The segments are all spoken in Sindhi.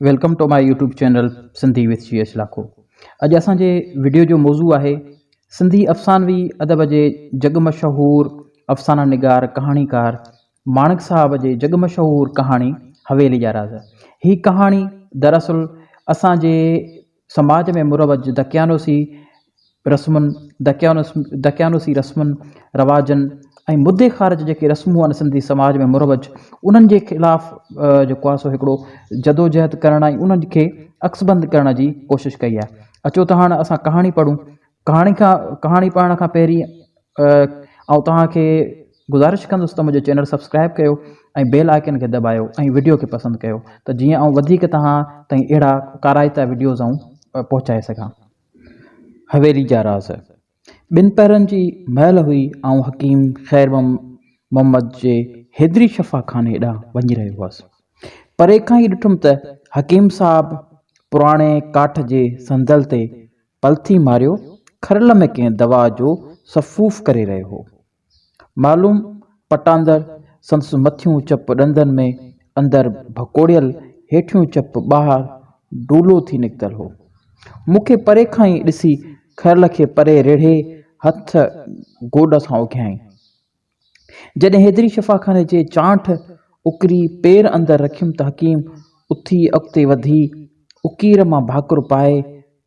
Welcome to my YouTube channel Sindhi with G H Lakho اڄ اسان جي وڊيو جو موضوع آهي سنڌي افسانوي ادب جي جڳ مشهور افسانه نگار ڪهاڻيڪار ماڻڪ صاحب جي جڳ مشهور ڪهاڻي حويلي جا راز هي ڪهاڻي دراصل اسان جي سماج ۾ مروج دقيانوسي رسمن، دقيانوسي رسمن، رواجن ۽ مدي خارج جيڪي رسمون آهن سنڌي سماج ۾ مروج انهن جي خلاف جيڪو آهي سو هڪڙو جدوجهد ڪرڻ ۽ انهن کي عڪسبند ڪرڻ جي ڪوشش ڪئي آهي. اچو ته هاڻ اسان ڪهاڻي پڙهون. ڪهاڻي کان ڪهاڻي پڙهڻ کان پهرين آئون توهان کي گذارش ڪندس ته منهنجو چينل سبسڪرائب ڪيو ۽ بيل آئيڪن کي دٻايو ۽ وڊيو کي پسند ڪيو ته جيئن آئون وڌيڪ توهان تائين اهڙا ڪارائتا وڊيوز آئون پهچائي سگهان. حويلي جا راز. ٻن پهرن جي مهل هئي، آئون حڪيم خير محمد جي حيدري شفا خاني ڏانهن وڃي رهيو هئس. پري کان ئي ڏٺم ته حڪيم صاحب پراڻي ڪاٺ جي صندل تي پلٿي ماريو کرل ۾ ڪنهن دوا جو سفوف ڪري رهيو هو. معلوم پٽاندر سندس مٿيون چپ ڏندن ۾ اندر ڀڪوڙيل هيٺيون چپ ٻاهر ڊولو ٿي نڪتل هو. مون کي پري کان ئي ڏسي کرل کي پري ريڙهي هٿ گوڏ سان اگهيائين. جڏهن حيدري شفاخاني جي چانٺ اڪري پير اندر رکيم ته حڪيم اٿي اڳتي وڌي اڪير مان ڀاڪر پائي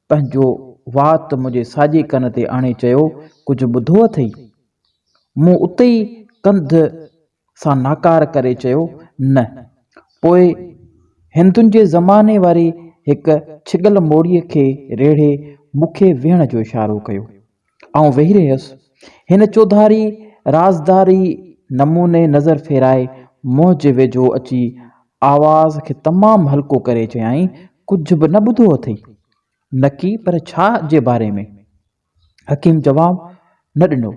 پنهنجو وات منهنجي ساڄي ڪن تي آڻي چيو، ڪجهه ٻڌو اٿئي؟ مون اتي ئي ڪنڌ سان ناڪار ڪري چيو، نه. پوء هندن جي زماني واري هڪ ڇڳل موڙيء کي ريڙهي مون کي ويهڻ جو اشارو ڪيو. آئون ويهي رهيس. هن چوڌاري رازداري نموني نظر ڦيرائي منهنجي ويجهو اچي آواز کي تمام هلڪو ڪري چيائين، ڪجهه به نه ٻڌو اٿئي؟ نڪي، پر ڇا جي باري ۾؟ حڪيم جواب نه ڏنو.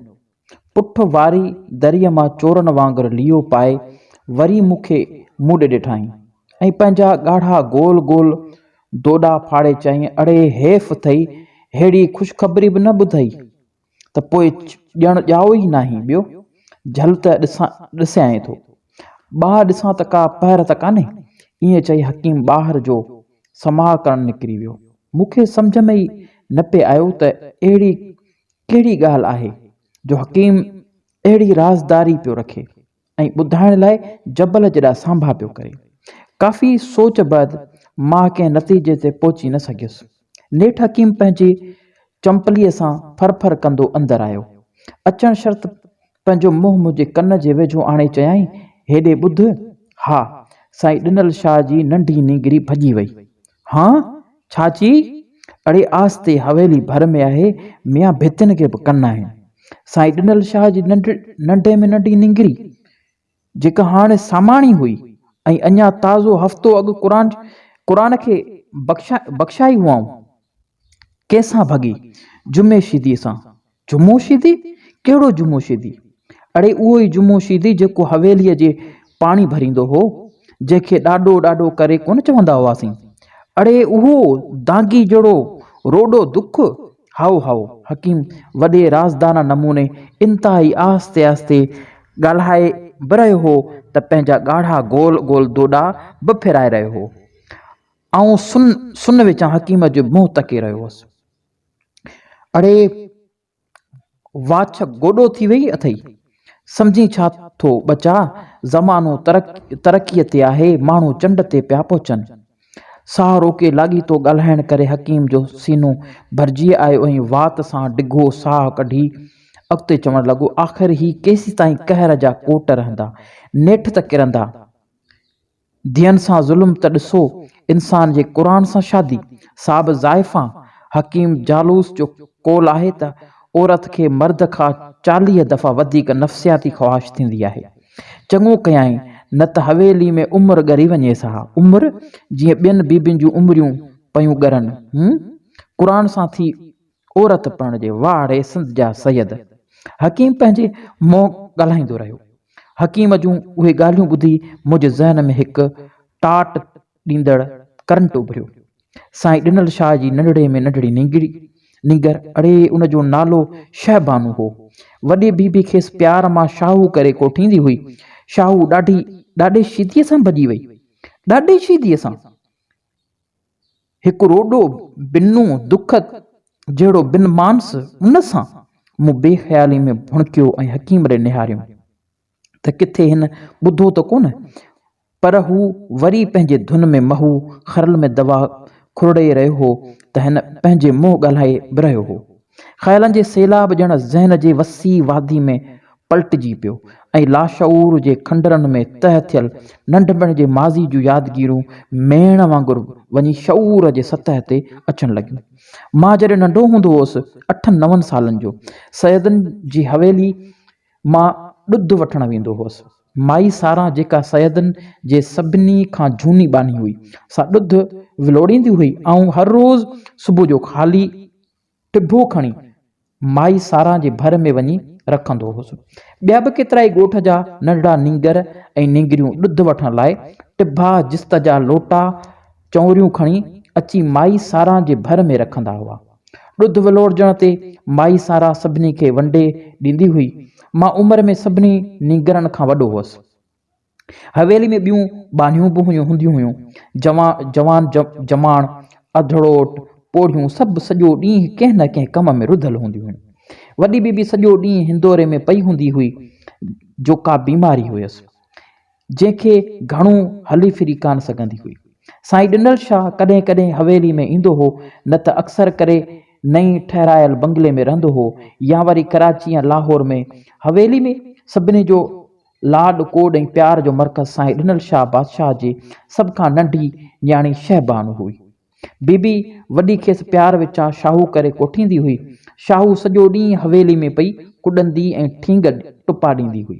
پٺ واري دريء مان چورن وانگر ليئو پائي وري مون کي منهن ڏي ڏٺائين ۽ پنهنجا ڳاڙها گول گول دوڏا ڦاڙي چيائين، اڙي حيف اٿئي، ههڙي خوشخبري به نه ٻڌئي ته پوء ڄڻ ڄائو ئي ناهين ٻيو جهل ته ڏسيانء ٿو. ٻاهر ڏسان ته ڪا پهر ته ڪانهي. ائين چئي حڪيم ٻاهر جو سماء ڪرڻ نڪري ويو. مون کي سمجهه ۾ ئي نه پئي آيو ته اهڙي ڪهڙي ڳالهه آهي جو حڪيم اهڙي رازداري پيو رکي ۽ ٻڌائڻ لاء جبل جيڏا سانڀا پيو ڪري. ڪافي سوچ بعد مان ڪنهن نتيجي تي پهچي نه سگهيس. نيٺ حڪيم پنهنجي چمپليء سان ڦر ڦر ڪندو اندر آيو. اچڻ شرط پنهنجو منهن منهنجي ڪن جي ويجهو آڻي چيائين، هيڏي ٻڌ، ها، سائين ڏنل شاهه جي ننڍي نينگري ڀڄي وئي. هان؟ ڇا چيئي؟ اڙي آهستي حويلي ڀر ۾ آهي، ميان ڀتين کي به ڪن آهن. سائين ڏنل شاهه جي ننڍي ۾ ننڍي نينگري، جيڪا هاڻي ساماڻي هئي ۽ اڃا تازو هفتو اڳ قرآن قرآن کي بخشائي هئائون، ڪنهن سان ڀڳي؟ جمعي شيديء سان. جمعو شيدي؟ ڪهڙو جمعو شيدي؟ اڙي اهو ئي جمعو شيدي جيڪو حويليء جي پاڻي ڀريندو هو، جنهن کي ڏاڏو ڏاڏو ڪري ڪونه چوندا هئاسين. اڙي اهو دانگي جهڙو روڏو دک؟ هائو هائو، حڪيم وڏي رازدانه نموني انتهائي آهستي آهستي ڳالهائي به رهيو هو ته پنهنجا ڳاڙها گول گول دوڏا به ڦيرائي رهيو هو. آئون سن سن وچان حڪيم جو منهن تڪي رهيو هوس. اڙي واڇ گوڏو ٿي وئي اٿئي. سمجهين ڇا ٿو ٻچا، زمانو ترقيء تي آهي، ماڻهو چنڊ تي پيا پهچن. ساهه روڪي لاڳيتو ڳالهائڻ ڪري حڪيم جو سينو ڀرجي آيو ۽ وات سان ڊگهو ساهه ڪڍي اڳتي چوڻ لڳو، آخر هي ڪيسيتائين قهر جا ڪوٽ رهندا؟ نيٺ ته ڪرندا. ڌيئن سان ظلم ته ڏسو، انسان جي قرآن سان شادي، سا به زائفان، حڪيم جالوس جو قول آهي ته عورت کي مرد کان 40 دفعا وڌيڪ نفسياتي خواهش ٿيندي آهي. چڱو ڪيائين، نه ته حويلي ۾ عمر ڳري وڃيس ها. عمر؟ جيئن ٻين بيبين جون عمريون پيون ڳرن. هون؟ قرآن سان ٿي عورت پرڻجي، واهه ڙي سنڌ جا سيد! حڪيم پنهنجي منهن ڳالهائيندو رهيو. حڪيم جون اهي ڳالهيون ٻڌي منهنجي ذهن ۾ هڪ ٽاٽ ڏيندڙ ڪرنٽ اڀريو. سائين ڏنل شاهه جي ننڍڙي ۾ ننڍڙي نينگري، نينگر، اڙي ان جو نالو شهبانو هو. وڏي بيبي کيس پيار مان شاهو ڪري ڪوٺيندي هئي. شاهو ڏاڍي ڏاڏي شيديء سان ڀڄي وئي. ڏاڏي شيديء سان! هڪ روڏو بنو دک جهڙو بن مانس ان سان؟ مون بي خيالي ۾ ڀڻڪيو ۽ حڪيم ڏي نهاريم ته ڪٿي هن ٻڌو ته ڪونه. پر هو وري پنهنجي ڌن ۾ محو خرل ۾ دوا کرڙي رهيو هو ته هن پنهنجي منهن ڳالهائي به رهيو هو. خيالن جي سيلاب ڄڻ ذهن جي وسيع وادي ۾ پلٽجي پيو ۽ لاشعور جي کنڊرن ۾ تهه ٿيل ننڍپڻ جي ماضي جون يادگيرون ميڻ وانگر وڃي شعور جي سطح تي اچڻ لڳيون. مان جڏهن ننڍو هوندو هوس، اٺن نون سالن جو، سيدن جي حويلي مان ڏڌ وٺڻ ويندو هوس. مائي ساران جيڪا سيدن جي سڀني کان جهوني ٻانهي هئي، سا ڏڌ ولوڙيندي هئي. آئون هر روز صبح جو خالي ٽڀو کڻي مائي ساران جي ڀر ۾ وڃي رکندو هوس. ٻيا به ڪيترائي ڳوٺ جا ننڍڙا نينگر ۽ نينگريون ڏڌ وٺڻ لاء ٽڀا، جست جا لوٽا، چؤنريون کڻي اچي مائي ساران جي ڀر ۾ رکندا هئا. ڏڌ ولوڙجڻ تي مائي ساران سڀني کي ونڊي ڏيندي هئي. مان عمر ۾ سڀني نينگرن کان وڏو هوس. حويلي ۾ ٻيون ٻانهيون به هيون هونديون هيون. جوان جوان جماڻ، اڌڙوٽ، پوڙهيون سڀ سڄو ڏينهن ڪنهن نه ڪنهن ڪم ۾ رڌل هونديون هيون. وڏي بيبي سڄو ڏينهن هندوري ۾ پئي هوندي هئي جو ڪا بيماري هيس، جنهن کي گهڻو هلي ڦري ڪانه سگهندي هئي. سائين ڏنل شاهه ڪڏهن ڪڏهن حويلي ۾ ايندو هو، نه ته اڪثر ڪري نئين ٺهرايل بنگلي ۾ رهندو هو يا وري ڪراچي يا لاهور ۾. حويلي ۾ سڀني جو لاڏ ڪوڏ ۽ پيار جو مرڪز سائين ڏنل شاهه بادشاهه جي سڀ کان ننڍي نياڻي شهبانو هئي. بي بي وڏي کيس پيار وچان شاهو ڪري ڪوٺيندي هئي. شاهو سڄو ڏينهن حويلي ۾ پئي ڪڏندي ۽ ٺينگ ٽپا ڏيندي هئي.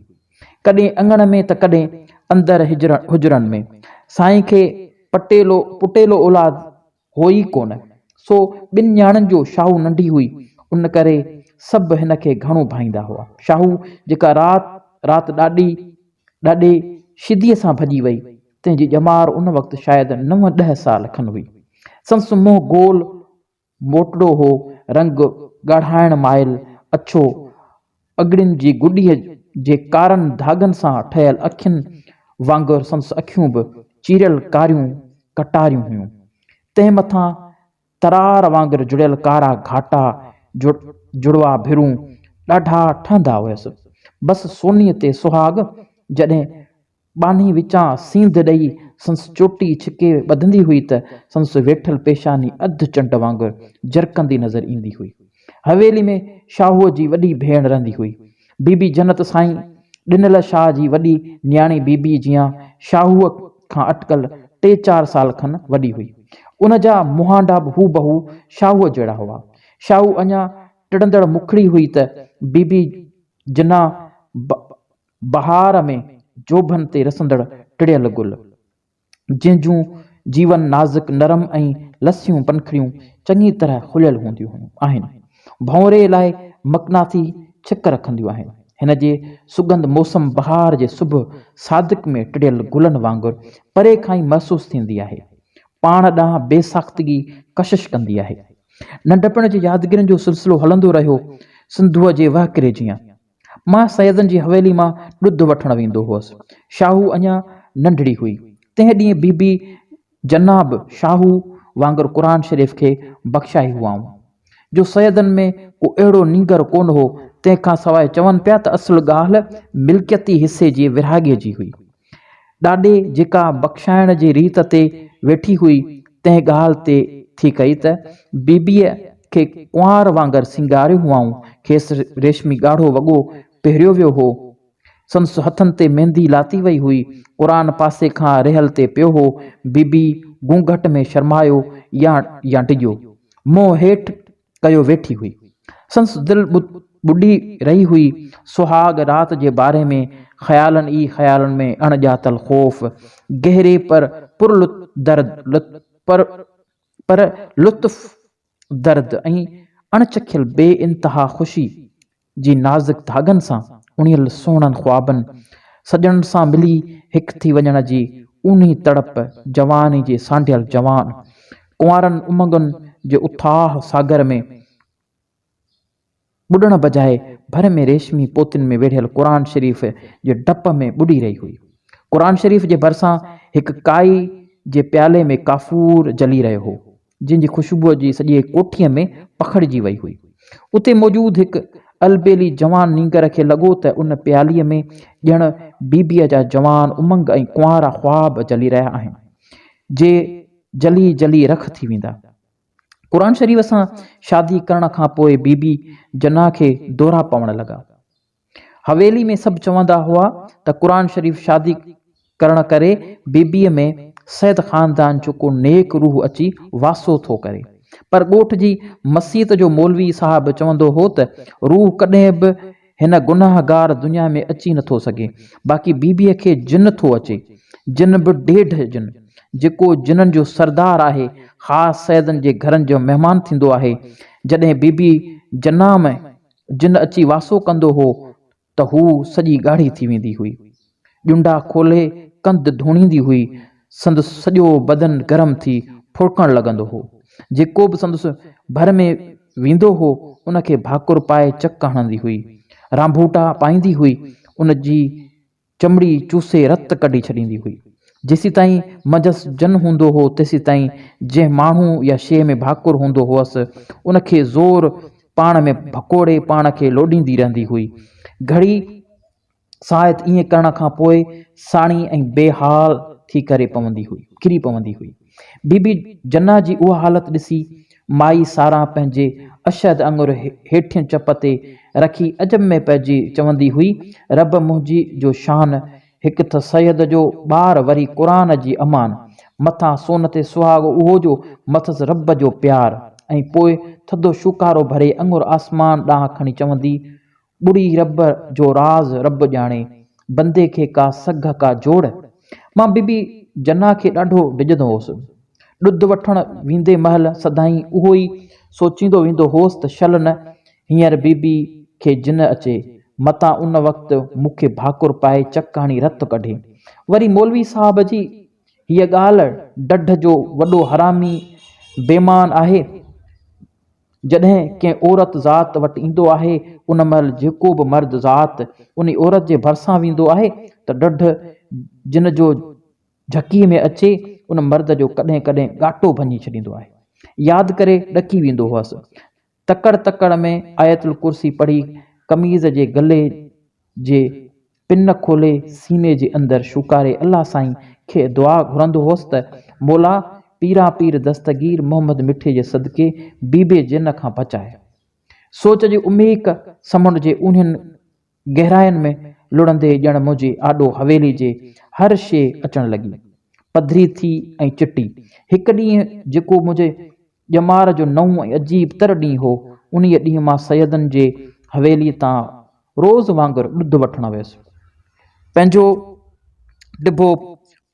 ڪڏهن اڱڻ ۾ ته ڪڏهن اندر حجرن ۾. سائين کي پٽيلو پٽيلو اولاد هو ئي ڪونه. سو ٻن نياڻين جو شاهو ننڍي هئي، ان ڪري سڀ هن کي گهڻو ڀائيندا هئا. شاهو جيڪا رات رات ڏاڏي ڏاڏي شيديء سان ڀڄي وئي، تنهن جي ڄمار ان وقت شايد نو ڏهه سال کن هئي. سندس منهن گول موٽڙو هو، رنگ ڳاڙهائڻ مائل اڇو، اڳڙين جي گڏيء جي ڪارن ڌاڳن سان ٺهيل اکين وانگر سندس اکيون به چيريل ڪاريون ڪٽاريون هيون. تنهن مٿان ترار وانگر جڙيل ڪارا گهاٽا جڙوا ڀرون ڏاڍا ٺهندا هيس. بس سونيء تي سهاڳ جڏهن ٻانهي وچان سينڌ ڏئي سندس چوٽي ڇڪي ٻڌندي هئي ته سندس ويٺل پيشاني اڌ چنڊ وانگر جرڪندي نظر ايندي هئي. حويلي ۾ شاهوء جي وڏي ڀيڻ رهندي هئي. بي بي جنت سائين ڏنل شاهه جي وڏي نياڻي بي بي جيان شاهوء کان اٽڪل ٽي چار سال کن وڏي هئي. ان جا مهانڊا به هوبهو شاهوء جهڙا هئا. شاهو اڃا ٽڙندڙ مکڙي هئي ته بي بي جنان بهار ۾ جوڀن تي رسندڙ ٽڙيل گل، جنهن جون جيون نازڪ، نرم ۽ لسيون پنکڙيون چڱي طرح کليل هونديون آهن، ڀونري لاء مقناطيسي ڇڪ رکنديون آهن. هن جي سڳنڌ موسم بهار جي صبح صادق ۾ ٽڙيل گلن وانگر پري کان ئي محسوس ٿيندي آهي. پاڻ ڏانهن بي ساختگي ڪشش ڪندي آهي. ننڍپڻ جي يادگيرين جو سلسلو هلندو رهيو، سنڌوء جي وهڪري جيان. مان سيدن جي حويلي مان ڏڌ وٺڻ ويندو هئس. شاهو اڃا ننڍڙي هئي. تنهن ڏينهن بي بي جنا به شاهو وانگر قرآن شريف کي بخشائي هئائون. جو سيدن ۾ ڪو اهڙو نينگر ڪونه هو، تنهن کان سواء چون پيا ته اصل ڳالهه ملڪيتي حصي جي ورهاڳي جي هئي. ڏاڏي جيڪا بخشائڻ جي ريت تي ويٺي هئي، تنهن ڳالهه تي ٿي ڪئي ته بيبيء کي ڪنوار وانگر سينگاريو هئائون، کيس ريشمي ڳاڙهو وڳو پهريو ويو هو، سندس هٿن تي ميندي لاتي وئي هئي، قرآن پاسي کان رهيل تي پيو هو، بيبي گونگهٽ ۾ شرمايو يا يا ڊڄيو، منهن هيٺ ڪيو ويٺي هئي. سندس دل ٻڏي رهي هئي. سهاڳ رات جي باري ۾ خيالن ئي خيالن ۾ اڻ ڄاتل خوف، گهري پر پر درد پر پر لطف درد ۽ اڻ چکيل بي انتها خوشي جي نازڪ ڌاڳن سان اڻيل سهڻن خوابن، سڄڻن سان ملي هڪ ٿي وڃڻ جي اونهي تڙپ، جواني جي سانڍيل جوان ڪنوارن امنگن جي اٿاهه ساگر ۾ ٻڏڻ بجاء ڀر ۾ ريشمي پوتين ۾ ويڙهيل قرآن شريف جي ڊپ ۾ ٻڏي رهي هئي. قرآن شريف جي ڀرسان هڪ ڪائي جي پيالي ۾ ڪافور جلي رهيو هو. جنهن جي خوشبوء جي سڄي ڪوٺيء ۾ پکڙجي وئي هئي. اتي موجود هڪ البيلي جوان نينگر کي لڳو ته ان پياليء ۾ ڄڻ بيبيء جا جوان امنگ ۽ ڪنوارا خواب جلي رهيا آهن، جي جلي جلي رک ٿي ويندا. قرآن شريف سان شادي ڪرڻ کان پوء بيبي جناح کي دورا پوڻ لڳا. حويلي ۾ سڀ چوندا هئا ته قرآن شريف شادي ڪرڻ ڪري بيبيء ۾ سيد خاندان جو ڪو نيڪ روح اچي واسو ٿو ڪري. پر ڳوٺ جي مسيت جو مولوي صاحب چوندو هو ته روح ڪڏهن به هن گناهگار دنيا ۾ اچي نٿو سگهي، باقي بيبيء کي جن ٿو اچي، جن به ڏيڍ جن، جيڪو جنن جو سردار آهي، خاص سيدن جي گهرن جو مهمان ٿيندو آهي. جڏهن بيبي جناح ۾ جن اچي واسو ڪندو هو ته هوء سڄي ڳاڙهي ٿي ويندي هئي. ڄنڊا کولي ڪنڌ ڌوڻيندي هئي. سندس سڄو بدن گرم ٿي ڦڙڪڻ لڳندو هو. جيڪو به سندس ڀر ۾ ويندو هو، ان کي ڀاڪر پائي چڪ هڻندي هئي. رانڀوٽا پائيندي هئي. ان جي چمڙي چوسي رت ڪڍي ڇڏيندي هئي. جيسيتائين منجهس جن هوندو هو، تيسيتائين جنهن ماڻهو يا شيء ۾ ڀاڪر هوندو هئس، ان کي زور پاڻ ۾ ڀڪوڙي پاڻ کي لوڏيندي رهندي هئي. گهڙي ساعت ائين ڪرڻ کان پوء ساڻي ۽ بي حال ٿي ڪري پوندي هئي، ڪري پوندي هئي. بي بي جنا جي اها حالت ڏسي مائي ساران پنهنجي اشهد اڱر هيٺين چپ تي رکي عجب ۾ پئجي چوندي هئي، رب منهنجي جو شان، هڪ ته سيد جو ٻار وري قرآن جي امان، مٿان سون تي سهاڳو اهو جو مٿس رب جو پيار ۽ پوء ٿڌو شوڪارو ڀري اڱر آسمان ڏانهن کڻي چوندي ٻڙي رب جو راز رب ڄاڻي، بندي کي ڪا سگهه ڪا جوڙ. مان بي بي جنا کي ڏاڍو ڊڄندو هوس. ڏڌ وٺڻ ويندي مهل سدائين اهو ئي سوچيندو ويندو هوس ته شل نه هينئر بي بي کي جن اچي، متان ان وقت مون کي ڀاڪر پائي چڪ هڻي رت ڪڍي. وري مولوي صاحب جي هيء ڳالهه ڊڍ جو وڏو حرامي بيمان آهي. جڏهن ڪنهن عورت ذات وٽ ايندو آهي، ان مهل جيڪو به مرد ذات انهي عورت جي ڀرسان ويندو آهي ته ڏڍ جن جو جهڪي ۾ اچي ان مرد جو ڪڏهن ڪڏهن ڳاٽو ڀڃي ڇڏيندو آهي. ياد ڪري ڏڪي ويندو هئس. تڪڙ تڪڙ ۾ آيت الڪرسي پڙهي قميض جي گلي جي پن کولي سيني جي اندر شوڪاري الله سائين کي دعا گهرندو هوس ته مولا پيران پير دستگير محمد مٺي جي صدقي بي بي جن کان بچاء. سوچ جي عميق سمنڊ جي اونهين گهراين ۾ لڙهندي ڄڻ منهنجي آڏو حويلي جي هر شيء اچڻ لڳي. پڌري ٿي ۽ چٽي. هڪ ڏينهن جيڪو منهنجي ڄمار جو نئون ۽ عجيب تر ڏينهن هو. انهيء ڏينهن مان سيدن جي حويليء تان روز وانگر ڏڌ وٺڻ ويس. پنهنجو ڊڀو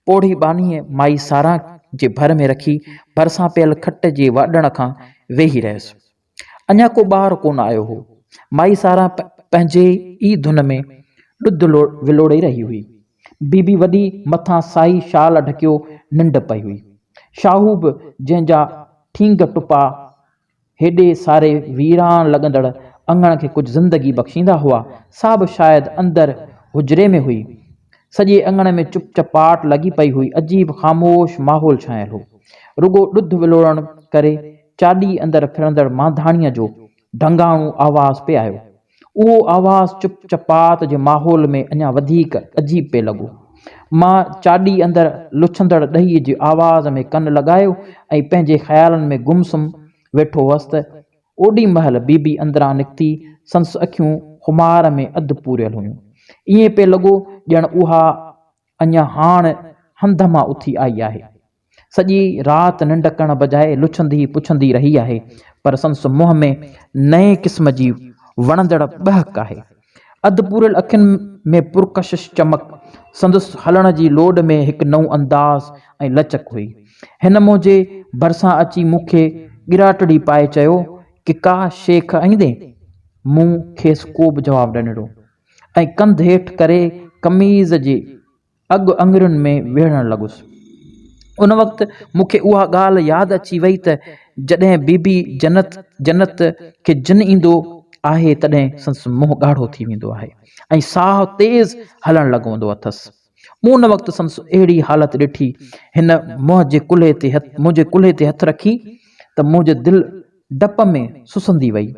پوڙهي ٻانهيء مائي ساران جي ڀر ۾ رکي ڀرسان پيل کٽ جي واڏڻ کان ويهي رهيس. اڃا ڪو ٻار ڪونه آيو هو. مائي ساران پنهنجي ئي ڌن ۾ ڏڌ ولوڙي رهي هئي. بي بي وڏي مٿان سائي شال ڍڪيو ننڊ پئي هئي. شاهو به جنهن جا ٺينگ ٽپا هيڏي ساري ويران لڳندڙ اڱڻ کي ڪجهه زندگي بخشيندا هئا، سا به شايد اندر حجري ۾ هئي. سڄي اڱڻ ۾ چپ چپاٽ لڳي پئي هئي. عجيب خاموش ماحول ڇانيل هو. رڳو ڏڌ ولوڙڻ ڪري چاڏي اندر ڦرندڙ مانڌاڻيء جو ڍنگاڻو آواز پئي آيو. اهو آواز چپ چپات جي ماحول ۾ اڃا وڌيڪ عجيب پئي لڳو. مان چاڏي اندر لڇندڙ ڏهي جي آواز ۾ ڪن لڳايو ۽ پنهنجي خيالن ۾ گم سم ويٺو هئس ته اوڏي مهل بي بي اندران نڪتي، سندس اکيون خمار ۾ اڌ پوريل هيون. ائين پئي لڳو ڄڻ اها اڃا هاڻ هنڌ مان اٿي آئي آهي. سڄي رات ننڊ ڪرڻ بجاء لڇندي پڇندي رهي آهي، پر سندس منهن ۾ نئين قسم جي وڻندڙ ٻهڪ آهي. اڌ پوريل اکين ۾ پرڪشش چمڪ، سندس هلڻ جي لوڏ ۾ هڪ نئون انداز ۽ لچڪ هئي. هن منهنجي ڀرسان اچي مون کي ڳراٽڙي پائي چيو، ڪڪا شيخ ايندين؟ مون کيس ڪو به جواب نه ڏنو ۽ ڪنڌ هيٺ ڪري قميض جي اڳ اڱرين ۾ ويڙهڻ لڳس. ان وقت مون کي اها ڳالهه ياد اچي وئي ته جڏهن بي بي جنت جنت کي جن ايندو آهي تڏهن سندس منهن ڳاڙهو ٿي ويندو آهي ۽ ساهه تيز هلڻ لڳندو اٿس. مون ان وقت سندس اهڙي حالت ڏٺي. هن منهنجي ڪلهي تي منهنجي ڪلهي تي هٿ رکي ته منهنجي دل ڊپ ۾ سسندي وئي.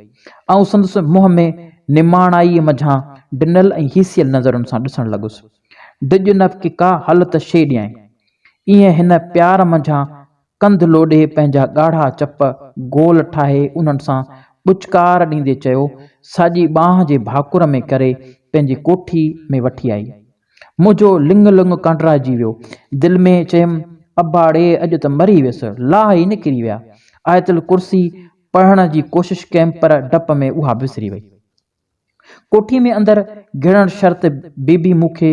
آئون سندس منهن ۾ نماڻائيء منجهان ڊنل ۽ هيسيل نظرن سان ڏسڻ لڳس. ڊڄ نه ڪي ڪا هل ته شيء ڏيانء. ايئن هن پيار منجهان ڪنڌ لوڏي پنهنجا ڳاڙها چپ گول ٺاهي انهن سان ٻچڪار ڏيندي چيو، ساڄي ٻانهن جي ڀاڪر ۾ ڪري پنهنجي ڪوٺي ۾ وٺي آئي. منهنجو لڱ لڱ ڪانڊرائجي ويو. دل ۾ چيم، ابا ڙي اڄ ته مري ويس، لاهه ئي نڪري ويا. آيت الڪرسي پڙهڻ جي ڪوشش ڪيم پر ڊپ ۾ اها به وسري وئي. ڪوٺي ۾ اندر گهڙڻ شرط بيبي مون کي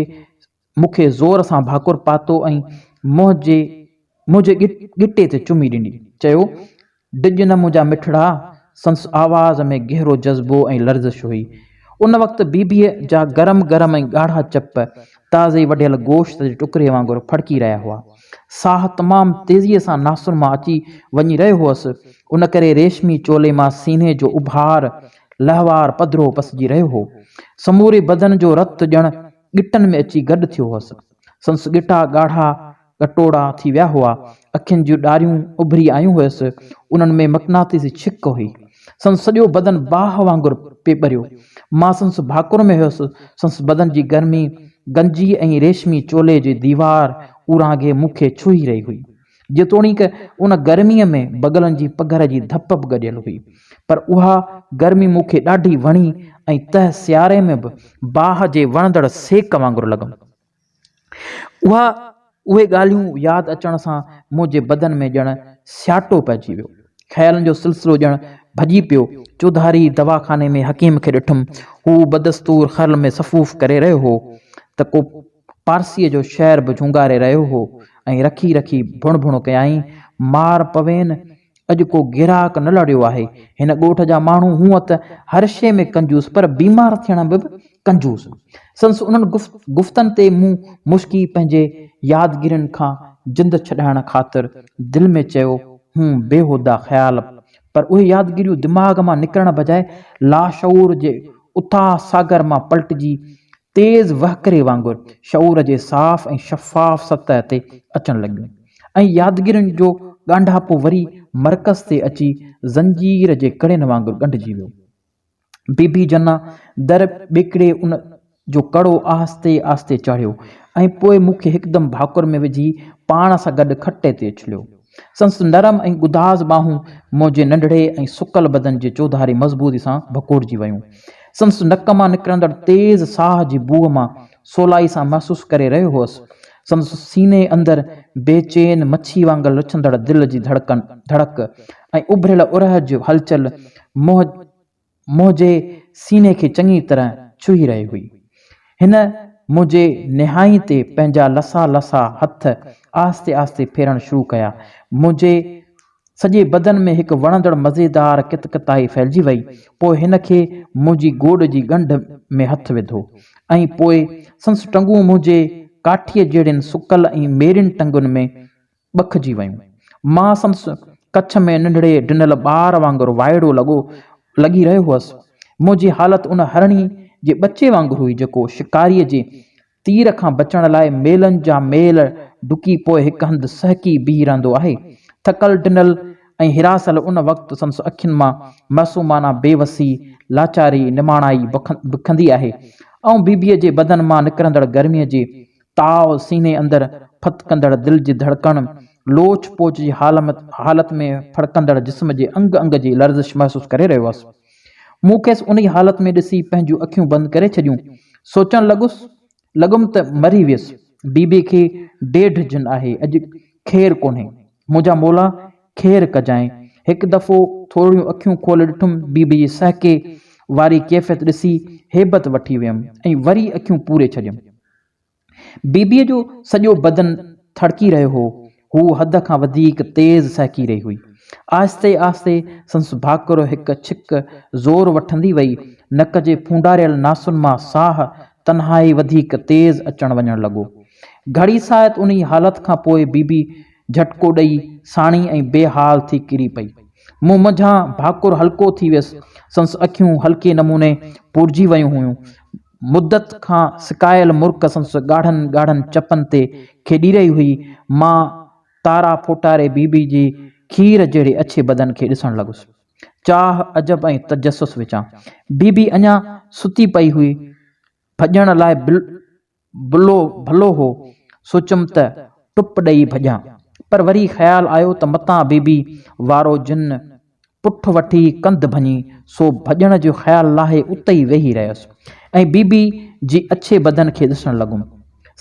مون کي زور سان ڀاڪر پاتو ۽ منهنجي منهنجي ڳٽي تي چمي ڏني. چيو، ڊڄ نه منهنجا مٺڙا. سندس آواز ۾ گهرو جذبو ۽ لرزش هئي. ان وقت بيبيء جا گرم گرم ۽ ڳاڙها چپ تازي وڍيل گوشت جي ٽڪري وانگر ڦڙڪي رهيا هئا. ساهه تمام تيزيء سان ناسن مان اچي وڃي رهيو هئس، ان ڪري ريشمي چولي مان سيني جو اڀار لهوار پڌرو پسجي رهيو هو. سموري بدن جو رت ڄڻ ڳٽن ۾ اچي گڏ ٿيو هئس. سندس ڳٽا ڳاڙها ڳٽوڙا ٿي ويا هئا. اکين جون ڏاريون اڀري آيون هيس. انهن ۾ مقناطيسي ڇڪ هئي. سندس سڄو بدن باهه وانگر پئي ٻريو. مان سندس ڀاڪر ۾ هيس. سندس بدن جي گرمي گنجي ۽ ريشمي چولي جي ديوار اورانگهي مون کي ڇهي رهي هئي. جيتوڻيڪ ان گرميء ۾ بغلن جي پگهر جي ڌپ به گڏيل هئي، پر اها گرمي مون کي ڏاڍي وڻي ۽ تهه سياري ۾ به باهه جي وڻندڙ سيڪ وانگر لڳم. اها اهي ڳالهيون ياد اچڻ سان منهنجي بدن ۾ ڄڻ سياٽو پئجي ويو. خيالن جو سلسلو ڄڻ ڀڄي پيو. چوڌاري دواخاني ۾ حڪيم کي ڏٺم. هو بدستور خرل ۾ صفوف ڪري رهيو هو ته ڪو پارسيء جو شعر به جهونگاري رهيو هو ۽ رکي رکي ڀڻ ڀڻ ڪيائين، مار پوين، اڄ ڪو گراهڪ نه لڙيو آهي. هن ڳوٺ جا ماڻهو هونء ته هر شيء ۾ ڪنجوس پر بيمار ٿيڻ ۾ به ڪنجوس. سندس انهن گفتن تي مون مشڪي پنهنجي يادگيرين کان جند ڇڏائڻ خاطر دل ۾ چيو هوم بيهودا خيال پر اهي يادگيريون دماغ مان نڪرڻ بجاء لاشعور جي اٿاهه ساگر مان پلٽجي تيز وهڪري وانگر شعور جي صاف ۽ شفاف سطح تي اچڻ لڳيون ۽ يادگيرين جو ڳانڍاپو وري مرڪز تي اچي زنجير جي ڪڙين وانگر ڳنڍجي ويو. بي بي جنا در ٻيڪڙي ان جو ڪڙو آهستي آهستي چاڙهيو ۽ پوء مون کي هڪدم ڀاڪر ۾ وجهي پاڻ سان گڏ کٽ تي اڇليو. سندس نرم ۽ گداز ٻانهون منهنجي ننڍڙي ۽ سڪل بدن جي چوڌاري مضبوطي سان ڀڪوڙجي ويون. سندس نڪ مان نڪرندڙ تيز ساهه جي بوء مان سولائي سان محسوس ڪري رهيو هئس. سندس سيني اندر بي چين مڇي وانگر لڇندڙ دل جي ڌڙڪن، ڌڙڪ ۽ اڀريل ارهه جي هلچل منهنجي سيني کي چڱي طرح ڇهي رهي هئي. هن منهنجي نهائين تي پنهنجا لسا لسا هٿ آهستي آهستي ڦيرڻ شروع ڪيا. منهنجي سڄي بدن ۾ هڪ وڻندڙ مزيدار ڪتڪتائي ڦهلجي وئي. پوء هن کي منهنجي گوڏ جي ڳنڍ ۾ هٿ وڌو ۽ پوء سندس ٽنگون منهنجي ڪاٺيء جهڙين سڪل ۽ ميرين ٽنگن ۾ ٻکجي ويون. مان سندس ڪڇ ۾ ننڍڙي ڊنل ٻار وانگر وائڙو لڳو لڳي رهيو هئس. منهنجي حالت ان هرڻي جي ٻچي وانگر هئي جيڪو شڪاريء جي تير کان بچڻ لاء ميلن جا ميل ڊڪي پوء هڪ هنڌ سهڪي بيهي رهندو آهي. ٿڪل ڊنل ۽ هراسيل ان وقت سندس اکين مان معصومانه بي وسي، لاچاري، نماڻائي بکندي آهي. آئون بيبيء جي بدن مان نڪرندڙ گرميء جي تاء، سيني اندر ڦٿڪندڙ دل جي ڌڙڪڻ، لوچ پوچ جي حالت ۾ ڦڙڪندڙ جسم جي انگ انگ جي لرزش محسوس ڪري رهيو هئس. مون کيس انهيء حالت ۾ ڏسي پنهنجون اکيون بند ڪري ڇڏيون. سوچڻ لڳس، لڳم ته مري ويس. بيبي کي ڏيڍ جن آهي، اڄ خير ڪونهي. منهنجا مولا خير ڪجانء. هڪ دفعو ٿورڙيون اکيون کولي ڏٺم، بيبي جي سهڪي واري ڪيفيت ڏسي هيبت وٺي ويم ۽ وري اکيون پوري ڇڏيم. بيبيء جو سڄو بدن ٿڙڪي رهيو هو. هوء حد کان وڌيڪ تيز سهڪي رهي هئي. آهستي آهستي سندس ڀاڪر هڪ ڇڪ زور وٺندي وئي. نڪ جي ڦونڊاريل ناسن مان ساهه تنهائي وڌيڪ تيز اچڻ وڃڻ لڳو. گهڙي ساعت انهيء حالت کان پوء بيبي جهٽڪو ڏئي ساڻي ۽ بي حال ٿي ڪري پئي. مون منجهان ڀاڪر هلڪو ٿي ويس. سندس اکيون هلڪي نموني پورجي ويون هيون. مدت کان سڪايل مرڪ سندس ڳاڙهن ڳاڙهن چپن تي کيڏي رهي هئي. مان تارا ڦوٽاري بي بي جي کير جهڙي اڇي بدن کي ڏسڻ لڳس. چاهه، عجب ۽ تجسس وچان. بي بي اڃا ستي پئي هئي. ڀڄڻ لاء بلو ڀلو هو. سوچيم ته ٽپ ڏئي ڀڄان. پر وري خيال آيو ته متان بي بي وارو جن پٺ وٺي ڪنڌ ڀڃي، سو ڀڄڻ جو خيال لاهي اتي ئي ويهي رهيس ۽ بي بي جي اڇي بدن کي ڏسڻ لڳم.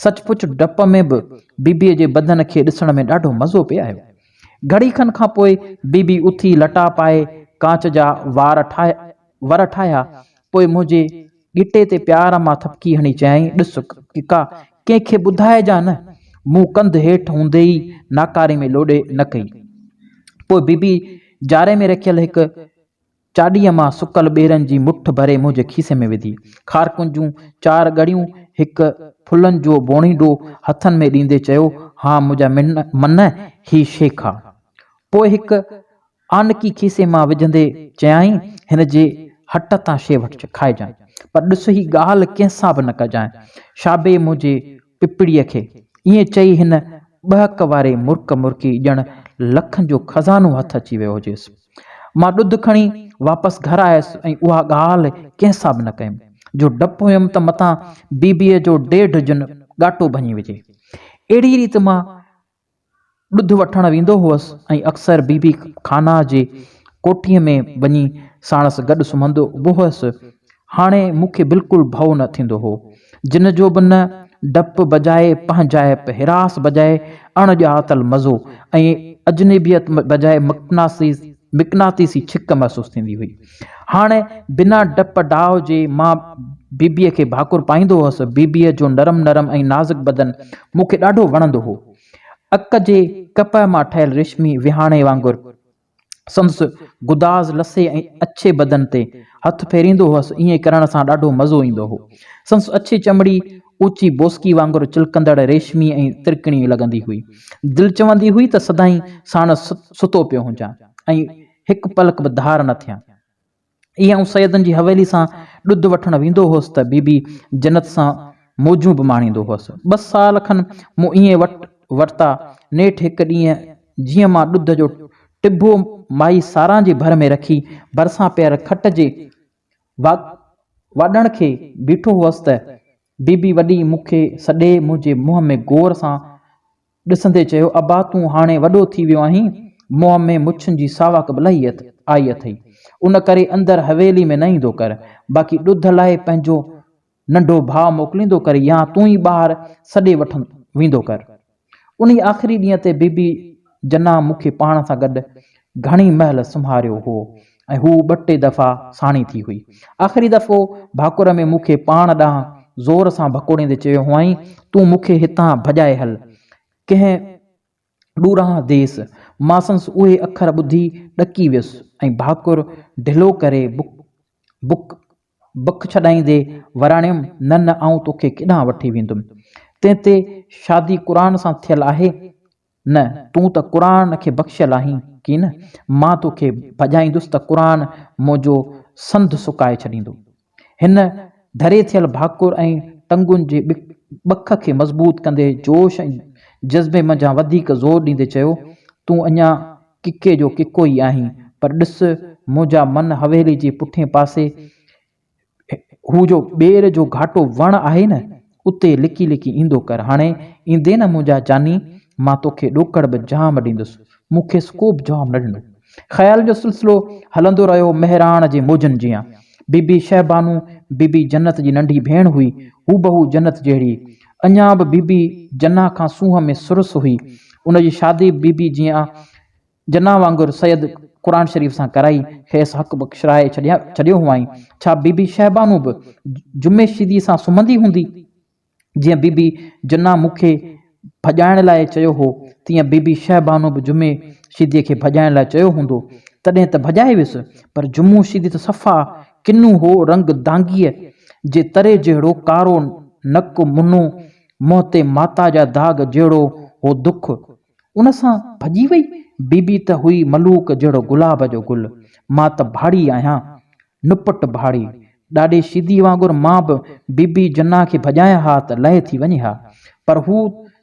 سچ پچ ڊپ ۾ به بي بيء جي بدن کي ڏسڻ ۾ ڏاڍو مزو پئي آيو. گهڙي کن کان پوء بي بي اٿي لٽا پائي ڪانچ جا وار ور ٺاهيا، پوء منهنجي ڳٽي تي پيار مان ٿپڪي هڻي چيائين، ڏس ڪڪا، ڪنهن کي ٻڌائجان نه. مون ڪنڌ هيٺ هوندي ئي ناڪاري ۾ لوڏي نه ڪئي. پوء بي بي جاري ۾ رکيل هڪ چاڏيء مان سڪل ٻيرن جي مٺ ڀري منهنجي کيسي ۾ وڌي. کارڪن جون چار ڳڙيون، هڪ ڦلن جو بوڻيڊو هٿن ۾ ڏيندي چيو، هان منهنجا من، هي شيء کاء. پوء هڪ آنڪي کيسي مان وجهندي چيائين، هن جي هٽ تان شيء وٺ کائجانء، پر ڏس هي ڳالهه ڪنهن سان به نه ڪجانء. شابي منهنجي پپڙيء کي. ائين چئي هن ٻهڪ واري مرڪ مرڪي ڄڻ لکن جو خزانو هٿ اچي ويو هجيس. مان ڏڌ کڻي واپس گهر آيس ۽ اها ڳالهه ڪنهن سان به نه ڪيم، جو ڊپ هيم ته متان بيبيء جو ڏيڍ جن ڳاٽو ڀڃي وجهي. اهڙي ريت مان ڏڌ وٺڻ ويندو هئس ۽ اڪثر بي بي خانه جي ڪوٺيء ۾ وڃي ساڻس گڏ سمهندو به هئس. هاڻي مون کي بلڪل ڀؤ نه ٿيندو هو. جن جو به نه، ڊپ بجاء پنهنجائپ، هراس بجاء اڻ ڄاتل مزو ۽ اجنبيت بجاء مقناطيسي ڇڪ محسوس ٿيندي هئي. هاڻي بنا ڊپ ڊاء جي مان بيبيء کي ڀاڪر پائيندو هئس. بيبيء جو نرم نرم ۽ نازڪ بدن مون کي ڏاڍو وڻندو هو. اڪ جي ڪپهه مان ٺهيل ريشمي وهاڻي وانگر سندس گداز لسي ۽ اڇي بدن تي هٿ ڦيريندو هئس. ائين ڪرڻ سان ڏاڍو مزو ايندو هو. سندس اڇي چمڙي اوچي بوسڪي وانگر چلڪندڙ ريشمي ۽ ترڪڻي لڳندي هئي. دل چوندي هئي ته سدائين ساڻس ستو پيو هجان ۽ هڪ پلڪ به ڌار نه ٿيان. ايئن آئون سيدن جي حويلي سان ڏڌ وٺڻ ويندو هوس ته بي بي جنت سان موجون به ماڻيندو هوس. ٻه سال کن مون ايئن وٽ ورتا. نيٺ هڪ ڏينهن جيئن مان ڏڌ جو ٽڀو مائي ساران جي ڀر ۾ رکي ڀرسان پيل کٽ جي واڏڻ کي بيٺو هوس ته بي بي وڏي مون کي سڏي منهنجي منهن ۾ غور سان ڏسندي چيو، ابا تون هاڻي وڏو ٿي ويو آهين، منهن ۾ مڇن جي ساوڪ به لهي آئي اٿئي، ان ڪري اندر حويلي ۾ نه ايندو ڪر، باقي ڏڌ لاء پنهنجو ننڍو ڀاء موڪليندو ڪر يا تون ئي ٻاهر سڏي وٺندو ويندو ڪر. انهي آخري ڏينهن تي بي بي جنان مون کي پاڻ سان گڏ گهڻي مهل سمهاريو هو ۽ هوء ٻه ٽي دفعا ساڻي ٿي هئي. آخري دفعو ڀاڪر ۾ مون کي پاڻ ڏانهن زور سان ڀڪوڙيندي چيو هئائين، تون مون کي هتان ڀڄائي هل، ڪنهن ڏورانهن ديس. مان سندس اهي اکر ٻڌي ڏڪي ويس ۽ ڀاڪر ڍلو ڪري بک بک ڇڏائيندي وراڻيم، نه نه آئون توکي ڪيڏانهن وٺي ويندم. تنهن تي شادي قرآن سان ٿيل آهي. نه، تون ته قرآن کي بخشيل آهين ڪين؟ مان توکي ڀڄائيندس ته قرآن منهنجو سنڌ سڪائي ڇڏيندو. هن ڍري ٿيل ڀاڪر ۽ ٽنگن جي ٻک کي مضبوط ڪندي جوش ۽ جذبي منجهان وڌيڪ زور ڏيندي چيو، تون اڃا ڪڪي جو ڪڪو ئي آهين، پر ڏس منهنجا من حويلي جي پٺئين پاسي هو جو ٻير جو گهاٽو وڻ آهي نه، اتي لڪي لڪي ايندو ڪر. هاڻي ايندين نه منهنجا جاني، مان توکي ڏوڪڙ به جام ڏيندس. مون کيس ڪو به جواب نه ڏنو. خيالن جو سلسلو هلندو رهيو مهراڻ جي موجن جيان. بي بي شهبانو بي بي جنت جي ننڍي ڀيڻ هئي. هوبهو جنت جهڙي. اڃا به بي بي جنان کان سونهن ۾ سرس هئي. ان جي شادي به بي بي جيان جناح وانگر سيد قرآن شريف سان ڪرائي کيس حق بخشرائي ڇڏيو هئائين. ڇا بي بي شهبانو به جمعي شيدي سان سمهندي هوندي؟ جيئن بي بي جناح مون کي ڀڄائڻ لاء چيو هو، تيئن بي بي شهبانو به جمعي شيدي کي ڀڄائڻ لاء چيو هوندو. تڏهن ته ڀڄائي ويس. پر جمعو شيدي ته صفا ڪنو هو، رنگ دانگيء جي تري جهڙو، ڪارو نڪ منو، منهن تي ماتا جا داغ جهڙو هو دک. ان سان ڀڄي وئي؟ بي بي ته هئي ملوڪ جهڙو گلاب جو گل. مان ته ڀاڙي آهيان. نپٽ ڀاڙي. ڏاڏي شيدي وانگر مان به بي بي جناح کي ڀڄايان ها ته لئه ٿي وڃي ها. پر هو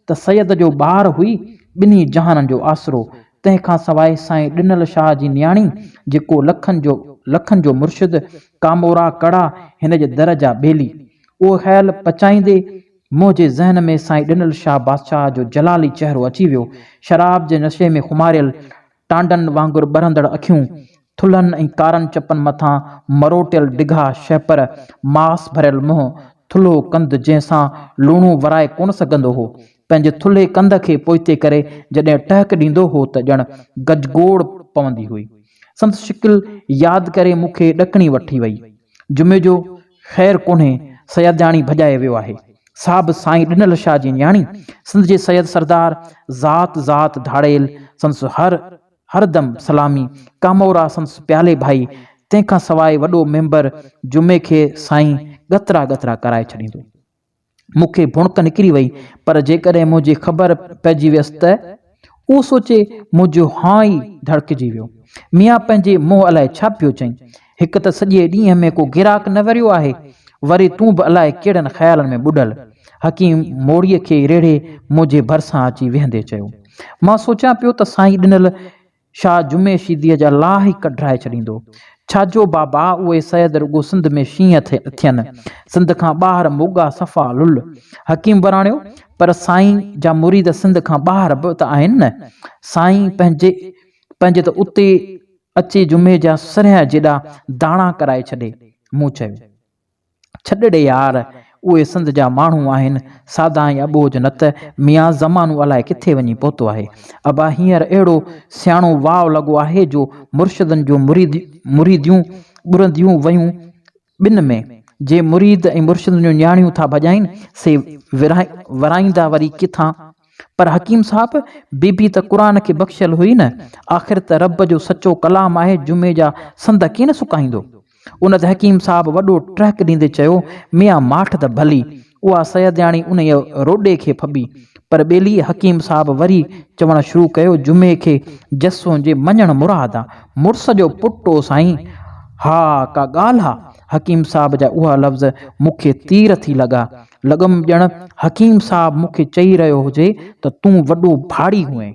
ته سيد جو ٻار هئي، ٻنهي جهانن جو آسرو. تنهن کان سواء سائين ڏنل شاهه جي نياڻي، جيڪو لکن جو لکن جو مرشد، ڪامورا ڪڙا هن جي در جا ٻيلي. اهو خيال پچائيندي منهنجي ذهن ۾ سائين ڏنل شاهه بادشاهه جو جلالي چهرو اچي ويو. شراب جي نشي ۾ خماريل، ٽانڊن وانگر ٻرندڙ اکيون، ٿلهن ۽ ڪارن چپن مٿان مروٽيل ڊگها شهپر، ماس ڀريل منهن، ٿلهو ڪنڌ جنهن سان لوڻو ورائي ڪونه سگهندو هو. پنهنجي ٿلهي ڪنڌ کي پوئتي ڪري جڏهن ٽهڪ ڏيندو هو ته ڄڻ گجگوڙ پوندي هئي. سندس شڪل ياد ڪري مون کي ڏڪڻي وٺي وئي. جمعي جو خير ڪونهي، سيدياڻي ڀڄائي ويو آهي. سا به سائين ڏنل شاهه جي نياڻي، سنڌ جي سيد سردار، ذات ذات ڌاڙيل، سندس هر هر دم سلامي، ڪامورا سندس پيالي ڀائي، تنهن کان سواء وڏو ميمبر جمعي کي سائين ڳترا ڳترا ڪرائي ڇڏيندو. مون کي ڀڻڪ نڪري وئي، پر جيڪڏهن منهنجي خبر پئجي ويس ته؟ اهو سوچي منهنجو هانء ئي ڌڙڪجي ويو. ميان پنهنجي منهن الائي ڇا پيو چئين؟ هڪ ته سڄي ڏينهن ۾ ڪو گراهڪ نه وريو آهي، وري تون به الائي ڪهڙن خيالن ۾ ٻڏل. حڪيم موڙيء کي ريڙهي منهنجي ڀرسان اچي ويهندي چيو. مان سوچيان پيو ته سائين ڏنل شاهه جمعي شيديء جا لاهه ئي ڪڍرائي ڇڏيندو. ڇا جو بابا، اهي سيد رڳو سنڌ ۾ شينهن ٿين، سنڌ کان ٻاهر موڳا صفا لل. حڪيم وراڻيو، پر سائين جا مريد سنڌ کان ٻاهر به ته آهن نه. سائين پنهنجي پنهنجي ته اتي اچي جمعي جا سرهه جيڏا داڻا ڪرائي ڇڏي. مون چيو. ڇڏ ڙي يار، اهي سنڌ جا ماڻهو آهن، سادا ۽ اٻوجهه نه ته ميان زمانو الائي ڪٿي وڃي پهتو آهي. ابا هينئر اهڙو سياڻو واء لڳو آهي جو مرشدن جون مريديون ٻرنديون ويون ٻن ۾، جي مريد ۽ مرشدن جون نياڻيون ٿا ڀڄائين سي ورائيندا وري ڪٿان؟ پر حڪيم صاحب، بي بي ته قرآن کي بخشيل هئي نه، آخر ته رب جو سچو ڪلام آهي جمعي جا سنڌ ڪين سڪائيندو؟ ان تي حڪيم صاحب وڏو ٽهڪ ڏيندي چيو، ميان ماٺ ته ڀلي، اها سيدياڻي انهيء روڏي کي ڦٻي. پر ٻيلي حڪيم صاحب وري چوڻ شروع ڪيو، جمعي کي جس هجي مڃڻ مراد آ، مڙس جو پٽ او سائين، ها ڪا ڳالهه آ؟ حڪيم صاحب جا اها لفظ مون کي تير ٿي لڳا. لڳم ڄڻ حڪيم صاحب مون کي چئي رهيو هجي ته تون وڏو ڀاڙي هئين.